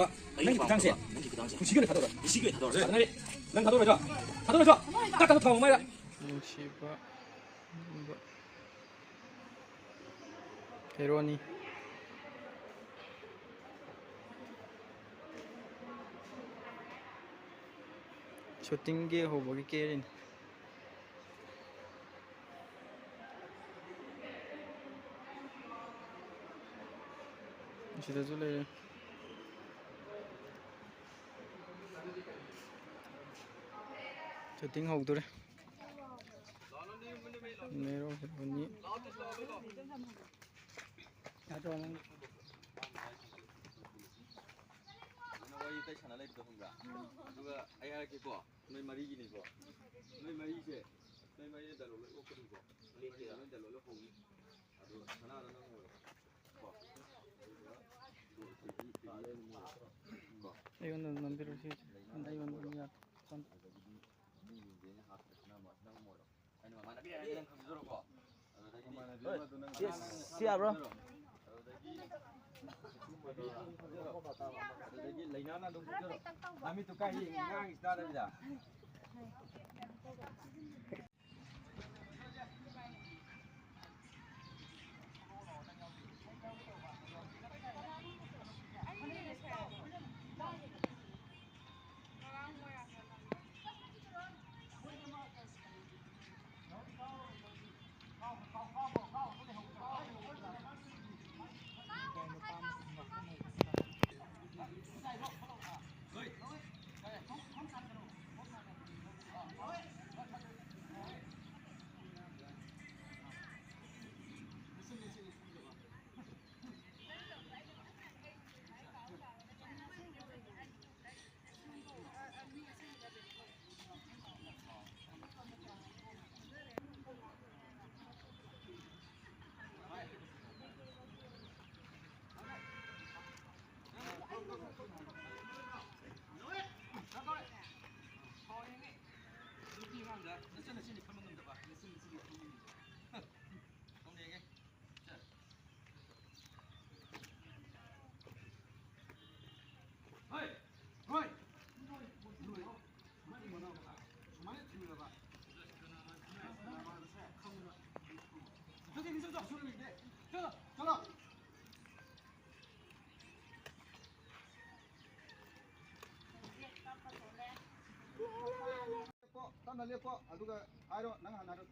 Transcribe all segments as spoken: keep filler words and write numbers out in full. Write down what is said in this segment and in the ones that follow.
ꯑ, ꯅꯪꯒꯤ ꯈꯨꯠꯊꯥꯡꯁꯦ ꯅꯪꯒꯤ ꯈꯨꯠꯊꯥꯡꯁꯦ ꯀꯨꯁꯤꯒꯤ ꯑꯣꯏꯅ ꯊꯥꯗꯣꯛꯑꯣ꯫ ꯀꯨꯁꯤꯒꯤ ꯑꯣꯏꯅ ꯊꯥꯗꯣꯛꯑꯣ꯫ ꯐꯖꯅ ꯅꯪ ꯊꯥꯗꯣꯛꯑꯣꯏꯗ꯭ꯔꯣ? ꯊꯥꯗꯣꯛꯑꯣꯏꯗ꯭ꯔꯣ? ꯇꯛ ꯇꯛ ꯊꯝꯃꯣ ꯃꯥꯏꯗ꯫ ꯅꯨꯡꯁꯤꯕ ꯍꯦꯔꯣꯅꯤ꯫ ꯁꯨꯇꯤꯡꯒꯤ ꯍꯧꯕꯒꯤ ꯀꯦꯔꯤꯅꯤ꯫ ꯁꯤꯗꯁꯨ ꯂꯩꯔꯦ꯫ ꯁꯨꯇꯤꯡ ꯍꯧꯗꯣꯔꯦ꯫ ꯅꯦꯔꯣ ꯍꯦꯔꯣꯅꯤ꯫ ꯅꯪ ꯋꯥꯔꯤ ꯑꯇꯩ ꯁꯥꯟꯅ ꯂꯩꯕꯗꯣ ꯈꯪꯕ꯭ꯔꯥ? ꯑꯗꯨꯒ ꯑꯩ ꯍꯥꯏꯔꯛꯀꯦꯀꯣ, ꯅꯣꯏ ꯃꯔꯤꯒꯤꯅꯤꯀꯣ꯫ ꯅꯣꯏ ꯃꯔꯤꯁꯦ, ꯅꯣꯏ ꯃꯔꯤꯅ ꯗꯥꯏꯂꯣꯛ ꯂꯣꯏ ꯑꯣꯛꯀꯅꯤꯀꯣ꯫ ꯅꯣꯏ ꯃꯔꯤꯅ ꯂꯣꯏ ꯗꯥꯏꯂꯣꯛ ꯂꯣꯏ ꯍꯧꯅꯤ꯫ ꯑꯗꯨꯒ ꯁꯅꯥꯗ ꯅꯪ ꯑꯣꯏꯔꯣ꯫ ꯀꯣ? ꯑꯗꯨꯒ ꯊꯣꯏꯕꯤ, ꯊꯣꯏꯕꯤꯗ ꯑꯩ ꯑꯣꯏꯔꯣ꯫ ꯀꯣ? ꯑꯩꯉꯣꯟꯗ ꯅꯝꯕꯤꯔꯣ ꯁꯤ꯫ ꯑꯩꯉꯣꯟꯗ ꯑꯗꯨꯝ ꯌꯥ-, ꯑꯗꯨꯗꯒꯤꯗꯤ ꯃꯤꯁꯤꯡꯁꯦ ꯑꯩꯅ ꯍꯥꯠꯈ꯭ꯔꯦ ꯁꯅꯥ ꯑꯃ, ꯅꯪ ꯑꯃ ꯑꯣꯏꯔꯣ꯫ ꯑꯩꯅ ꯃꯃꯥꯟꯅꯕꯤ ꯍꯥꯏꯔꯗꯤ ꯅꯪ ꯈꯪꯖꯔꯣꯀꯣ꯫ ꯑꯗꯨꯗꯒꯤꯗꯤ ꯃꯃꯥꯟꯅꯕꯤ ꯑꯃꯗꯣ ꯅꯪ ꯁꯤ ꯌꯥꯕ꯭ꯔꯣ? ꯑꯗꯨꯗꯒꯤ, ꯑꯗꯨꯗꯒꯤ ꯂꯩꯅꯥꯅ ꯑꯗꯨꯝ ꯈꯪꯖꯔꯣ꯫ ꯅꯃꯤꯠꯇꯨ ꯀꯥꯏ ꯌꯦꯡꯉꯤ? ꯉꯥꯡꯉꯤꯁꯤ ꯇꯥꯗꯕꯤꯗ꯫ ꯆꯠꯂꯣ꯫ ꯂꯦꯞꯄꯣ, ꯇꯞꯅ ꯂꯦꯞꯄꯣ꯫ ꯑꯗꯨꯒ ꯍꯥꯏꯔꯣ, ꯅꯪ ꯍꯥꯟꯅ ꯍꯥꯏꯔꯣ꯫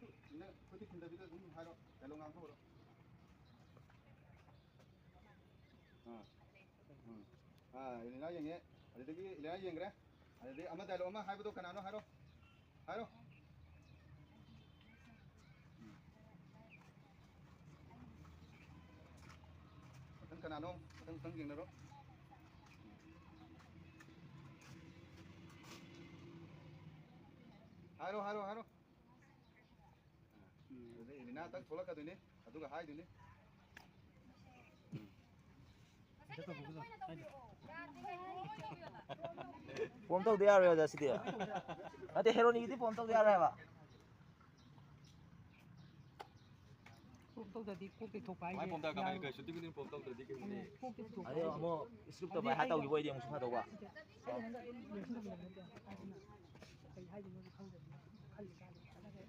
ꯈꯨꯠ ꯊꯤꯟꯗꯕꯤꯗ ꯑꯗꯨꯝ ꯍꯥꯏꯔꯣ꯫ ꯗꯥꯏꯂꯣꯒ ꯉꯥꯡꯊꯣꯛꯎꯔꯣ꯫ ꯑꯥ꯫ ꯎꯝ꯫ ꯑꯥ, ꯏꯂꯤꯅꯥ ꯌꯦꯡꯉꯦ꯫ ꯑꯗꯨꯗꯒꯤ ꯏꯂꯤꯅꯥ ꯌꯦꯡꯈ꯭ꯔꯦ꯫ ꯑꯗꯨꯗꯒꯤ ꯑꯃ ꯗꯥꯏꯂꯣꯒ ꯑꯃ ꯍꯥꯏꯕꯗꯣ ꯀꯅꯥꯅꯣ ꯍꯥꯏꯔꯣ꯫ ꯍꯥꯏꯔꯣ꯫ ꯎꯝ꯫ ꯃꯊꯪ ꯀꯅꯥꯅꯣ? ꯃꯊꯪ, ꯃꯊꯪ ꯌꯦꯡꯅꯔꯣ꯫ ꯎꯝ꯫ ꯍꯥꯏꯔꯣ, ꯍꯥꯏꯔꯣ, ꯍꯥꯏꯔꯣ꯫ ꯎꯝ, ꯑꯗꯨꯗꯩ ꯏꯂꯤꯅꯥ ꯇꯛ ꯊꯣꯛꯂꯛꯀꯗꯣꯏꯅꯤ, ꯑꯗꯨꯒ ꯍꯥꯏꯗꯣꯏꯅꯤ꯫ ꯎꯝ꯫ ꯄꯣꯝ ꯇꯧꯗ ꯌꯥꯔꯣꯏ ꯑꯣꯖꯥ ꯁꯤꯗꯤ꯫ ꯅꯠꯇꯦ, ꯍꯦꯔꯣꯅꯤꯒꯤꯗꯤ ꯄꯣꯝ ꯇꯧꯗ ꯌꯥꯔꯣꯏ ꯍꯥꯏꯕ꯫ ꯄꯣꯝ ꯇꯧꯗ꯭ꯔꯗꯤ ꯀꯣꯛꯇꯩ ꯊꯣꯛꯄ ꯍꯥꯏꯁꯦ ꯃꯥꯏ ꯄꯣꯝ ꯇꯥꯔꯀꯥꯟꯗ ꯌꯥꯔꯣꯏ꯫ ꯀꯩ ꯁꯨꯇꯤꯡ ꯈꯨꯗꯤꯡ ꯄꯣꯝ ꯇꯧꯗ꯭ꯔꯗꯤ ꯀꯩꯅꯣꯅꯦ꯫ ꯎꯝ, ꯀꯣꯛꯇꯩ ꯊꯣꯛꯄ ꯑꯗꯣ ꯍꯥꯏꯁꯦ꯫ ꯑꯃꯨꯛ ꯁ꯭ꯀ꯭ꯔꯤꯞꯇꯣ ꯍꯥꯏꯗꯤ ꯕꯥꯏ ꯍꯥꯔꯠ ꯍꯥꯏꯗꯤ ꯇꯧꯈꯤꯕ ꯑꯣꯏꯗꯤ ꯑꯃꯨꯛꯁꯨ ꯐꯗꯧꯕ꯫ ꯑꯩꯅ ꯍꯥꯏꯗꯣ ꯅꯪ ꯈꯪꯗꯕꯅꯤꯅ ꯀꯩ ꯍꯥꯏꯗꯣꯏꯅꯣ ꯈꯪꯗꯕꯅꯤꯅ ꯈꯜꯂꯤꯀꯥꯟꯗ ꯈꯜꯂꯒ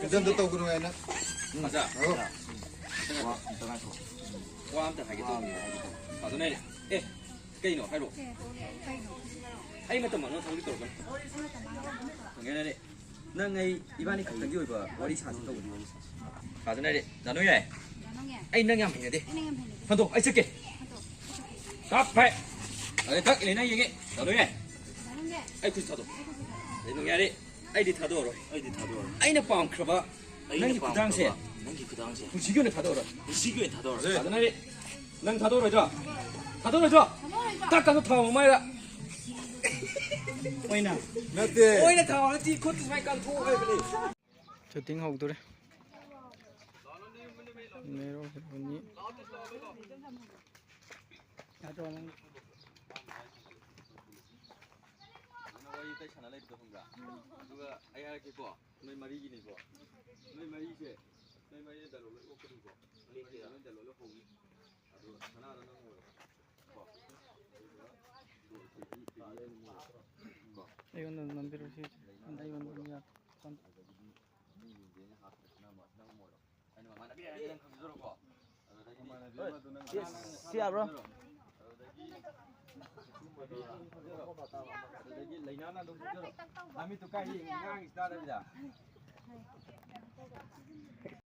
ꯐꯖꯅ ꯇꯧꯒꯅꯨ ꯍꯥꯏꯅ꯫ ꯎꯝ꯫ ꯑꯣꯖꯥ꯫ ꯑꯣ꯫ ꯋꯥ ꯑꯝꯇ ꯉꯥꯏꯈꯣ꯫ ꯋꯥ ꯑꯝꯇ ꯍꯥꯏꯒꯦ ꯇꯧꯕꯅꯦ꯫ ꯑꯗꯨꯅꯦ꯫ ꯑꯦ, ꯀꯩꯅꯣ? ꯍꯥꯏꯔꯣ꯫ ꯑꯩ ꯃꯇꯝ ꯃꯥꯡꯍꯟꯕ ꯊꯕꯛꯇꯤ ꯇꯧꯔꯛꯀꯅꯨ꯫ ꯈꯪꯉꯦꯅꯅꯦ꯫ ꯅꯪ ꯑꯩ ꯏꯕꯥꯅꯤ ꯈꯛꯇꯪꯒꯤ ꯑꯣꯏꯕ ꯋꯥꯔꯤ ꯁꯥꯁꯤ ꯇꯧꯕꯅꯤ꯫ ꯐꯖꯅ ꯍꯥꯏꯔꯦ꯫ ꯗꯥ ꯅꯣꯡꯌꯥꯏ꯫ ꯗꯥ ꯅꯣꯡꯌꯥꯏ꯫ ꯑꯩ ꯅꯪ ꯌꯥꯝ ꯍꯩꯅꯗꯦ꯫ ꯑꯩ ꯅꯪ ꯌꯥꯝ ꯍꯩꯅꯗꯦ꯫ ꯍꯟꯗꯣꯛ, ꯑꯩ ꯆꯠꯀꯦ꯫ ꯍꯟꯗꯣꯛ, ꯑꯩ ꯆꯠꯀꯦ꯫ ꯀꯥꯞ ꯐꯥꯏ꯫ ꯑꯗꯩ ꯊꯛ, ꯏꯂꯤꯅꯥ ꯌꯦꯡꯉꯦ꯫ ꯗꯥ ꯅꯣꯡꯌꯥꯏ꯫ ꯑꯩ ꯈꯨꯠ ꯊꯥꯗꯣꯛ꯫ ꯑꯩ ꯈꯨꯠ ꯊꯥꯗꯣꯛ꯫ ꯑꯗꯩ ꯅꯣꯡꯌꯥꯏ꯫ ꯑꯩꯗꯤ ꯊꯥꯗꯣꯛꯑꯔꯣꯏ꯫ ꯑꯩꯗꯤ ꯊꯥꯗꯣꯛꯑꯔꯣꯏ꯫ ꯑꯩꯅ ꯄꯥꯝꯈ꯭ꯔꯕ ꯑꯩꯅ ꯅꯪꯒꯤ ꯈꯨꯗꯥꯡꯁꯦ ꯄꯥꯝꯈ꯭ꯔꯕ ꯅꯪꯒꯤ ꯈꯨꯗꯥꯡꯁꯦ ꯄꯨꯟꯁꯤꯒꯤ ꯑꯣꯏꯅ ꯊꯥꯗꯣꯛꯑꯔꯣꯏ꯫ ꯄꯨꯟꯁꯤꯒꯤ ꯑꯣꯏꯅ ꯊꯥꯗꯣꯛꯑꯔꯣꯏ꯫ ꯐꯖꯅ ꯍꯥꯏꯔꯦ꯫ ꯅꯪ ꯊꯥꯗꯣꯛꯑꯔꯣꯏꯗ꯭ꯔꯣ? ꯊꯥꯗꯣꯛꯑꯔꯣꯏꯗ꯭ꯔꯣ? ꯊꯥꯗꯣꯛꯑꯔꯣꯏꯗ꯭ꯔꯣ? ꯇꯛ ꯇꯛ ꯊꯥꯎ ꯃꯃꯥꯏꯗ꯫ ꯑꯣꯏꯅ꯫ ꯅꯠꯇꯦ꯫ ꯑꯣꯏꯅ ꯊꯥꯎ ꯅꯠꯇꯦ, ꯈꯨꯠ ꯁꯨꯃꯥꯏꯅ ꯀꯥꯟꯊꯣꯛꯑꯣ ꯍꯥꯏꯕꯅꯦ꯫ ꯁꯨꯇꯤꯡ ꯍꯧꯗꯣꯔꯦ꯫ ꯅꯦꯔꯣ ꯍꯦꯔꯣꯅꯤ꯫ ꯅꯪ ꯋꯥꯔꯤ ꯑꯇꯩ ꯁꯥꯟꯅ ꯂꯩꯕꯗꯣ ꯈꯪꯕ꯭ꯔꯥ? ꯑꯗꯨꯒ ꯑꯩ ꯍꯥꯏꯔꯛꯀꯦꯀꯣ, ꯅꯣꯏ ꯃꯔꯤꯒꯤꯅꯤꯀꯣ꯫ ꯅꯣꯏ ꯃꯔꯤꯁꯦ, ꯅꯣꯏ ꯃꯔꯤꯅ ꯗꯥꯏꯂꯣꯛ ꯂꯣꯏ ꯑꯣꯛꯀꯅꯤꯀꯣ꯫ ꯅꯣꯏ ꯃꯔꯤꯅ ꯗꯥꯏꯂꯣꯛ ꯂꯣꯏ ꯍꯧꯅꯤ꯫ ꯑꯗꯣ ꯁꯅꯥꯗ ꯅꯪ ꯑꯣꯏꯔꯣ꯫ ꯀꯣ꯫ ꯑꯗꯨꯒ ꯗꯣ ꯑꯩꯉꯣꯟꯗ ꯅꯝꯕꯤꯔꯣ ꯁꯤꯁꯦ꯫ ꯑꯩꯉꯣꯟꯗ ꯌꯥ-, ꯁꯣꯝꯗ꯫ ꯁꯤ ꯌꯥꯕ꯭ꯔꯣ? ꯑꯗꯨꯗꯒꯤ ꯂꯩꯅꯥꯅ ꯑꯗꯨꯝ ꯐꯨꯖꯔꯣ꯫ ꯅꯃꯤꯠꯇꯨ ꯀꯥꯏ ꯌꯦꯡꯉꯤ? ꯉꯥꯡꯉꯤ ꯇꯥꯗꯕꯤꯗ꯫